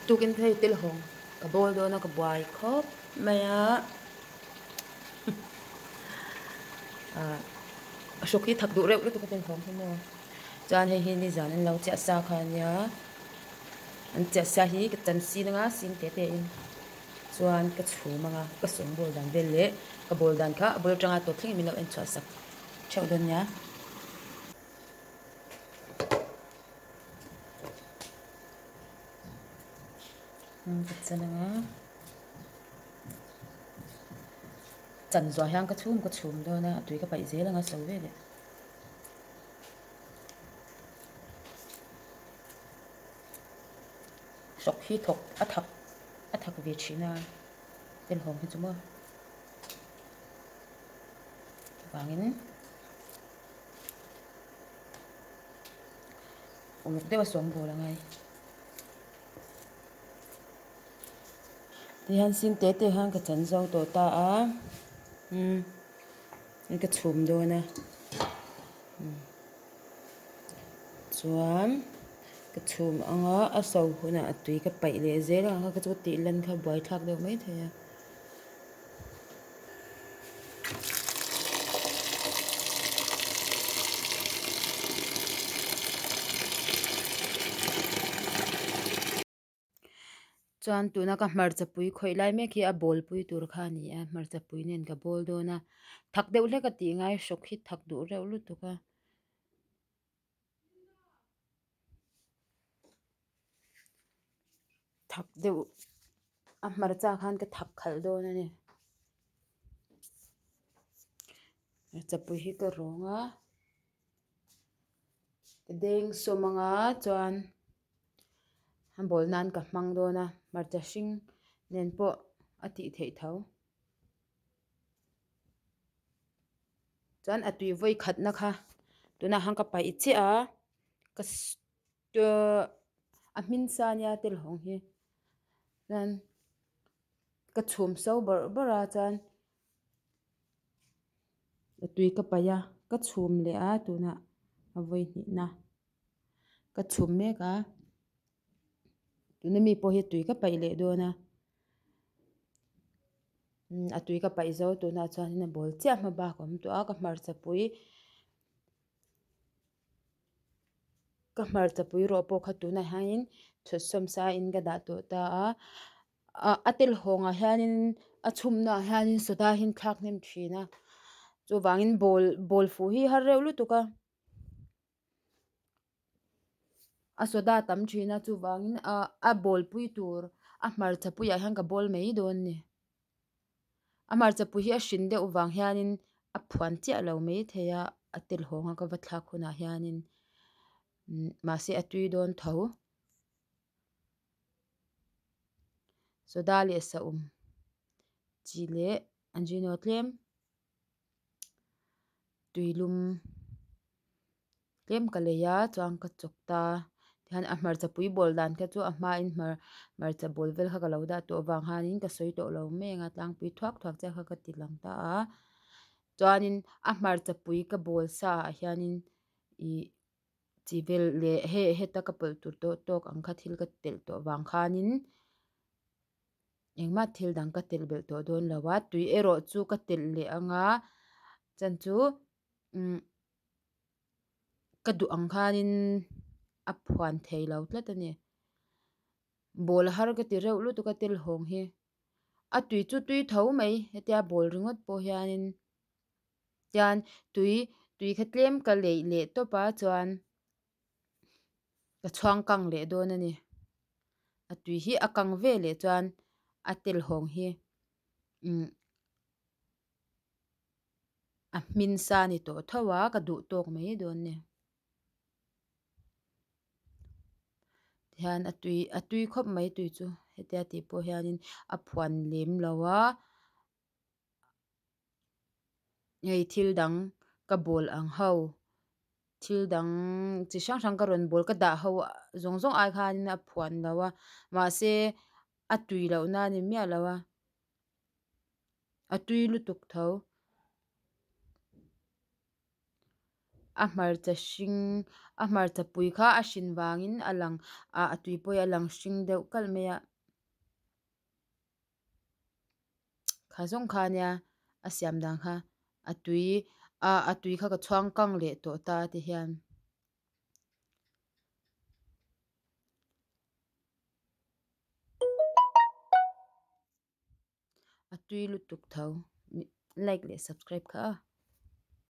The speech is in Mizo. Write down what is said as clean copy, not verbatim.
Tukin phei tel hawng ka bawl dawn a ka buai khawp mai a ah hrawk hi thak duh reuh lutuk a tel hawng hi maw chuan hei hi nizan an lo chiah sa kha a nia an chiah sa hi ka chan sin anga sin te te in chuan ka chhum anga ka sawm bawl dan vel leh ka bawl dan kha a bul atanga tawp thlengin min lo en chhuah sak theuh dawn nia. Ka chan anga chan zawh hian ka chhum ka chhum dawn a a tui ka paih zel anga so ve leh. Hrawk hi thawk a thak a thak ve thin a telhawm hi chu maw vangin. Uluk deuh a sawm bawl angai. Tihian sin te te hian ka chan zo tawh ta a umm ka chhum dawn a chuan ka chhum ang a a so hunah a tui ka paih leh zel ang a ka chu tih lan kha buaithlak deuh maithei a. Chuan tuna ka hmarcha pui khawih lai mek hi a bawl pui tur kha a ni a hmarcha pui nen ka bawl dawn a thak deuh hlek a tih ngai hrawk hi thak duh reuh lutuk a. Thak deuh a hmarcha khan ka thak khalh dawn a ni hmarcha pui hi ka rawng a ka deng sawm anga chuan a bawl nan ka hmang dawn a hmarcha hring nen pawh a tih theih tho. Chuan a tui vawi khatna kha tunah khan ka paih chiah a ka a hmin sa ania tel hawng hi chuan ka chhum so bawrh bawrh a chuan a tui ka paih a ka chhum leh a tunah a vawi hnihna ka chhum mek a tuna mi pawh hi tui ka paih leh dawn a. A tui ka paih zo tunah chuanin a bawl chiah hma bak a awm tawh a ka hmarcha pui ka hmarcha pui rawh pawh kha tunah hianin chhut sawm sa in ka dah tawh ta a ah a tel hawngah hianin a chhumna ah hianin soda hi an thlak hnem thin a chuvangin bawl bawl fuh hi har reuh lutuk a. A soda tam thin a chuvangin ah a bawl pui tur a hmarcha puiah hian ka bawl mai dawn a ni a hmarcha pui hi a hrin deuh vang hianin a phuan chiah lo maithei a a tel hawng a ka va thlak hunah hianin mahse a tui dawn tho soda leh saum chi leh anjino tlem. Tuilum tlem ka lei a chuan ka chawk ta tihian a hmarcha pui bawl dan kha chu a hmain hmarcha bawl vel kha ka lo dah tawh avang hianin ka sawi tawh lo mai ang a tlangpui thuak thuak chiah kha ka ti lang ta a chuanin a hmarcha pui ka bawl sa ah hianin ih chi vel leh hei heta ka pawlh tur tawh tawk ang kha thil ka telh tawh vang khanin. Engmah thil dang ka telh belh tawh dawn lo a tui erawh chu ka telh leh ang a chan chu umm ka duh ang khanin a phuan thei lo tlat a ni bawl har ka ti reuh lutuk a tel hawng hi a tui chu tui tho mai hetia bawl ringawt pawh hianin tian tui tui kha tlem ka leih leh tawp a chuan. Ka chhuang kang leh dawn a ni a tui hi a kang ve leh chuan a tel hawng hi umm a hmin sa a ni tawh tho a ka duh tawk mai dawn a ni tihian a tui a tui khawp mai tui chu hetia tih pawh hianin a phuan lem lo a. Hei thil dang ka bawl ang ho thil dang chi hrang hrang ka rawn bawl ka dah ho zawng zawng ai khanin a phuan lo a mahse a tui loh na a ni miah lo a a tui lutuk tho. A hmarcha hring a hmarcha pui kha a hrin vangin a lang ah a tui pawh hi a lang hring deuh kalh mai a kha zawng kha ania a siam dan kha a tui ah a tui kha ka chhuang kang leh tawh ta ti hian. A tui lutuk tho like leh subscribe kha a.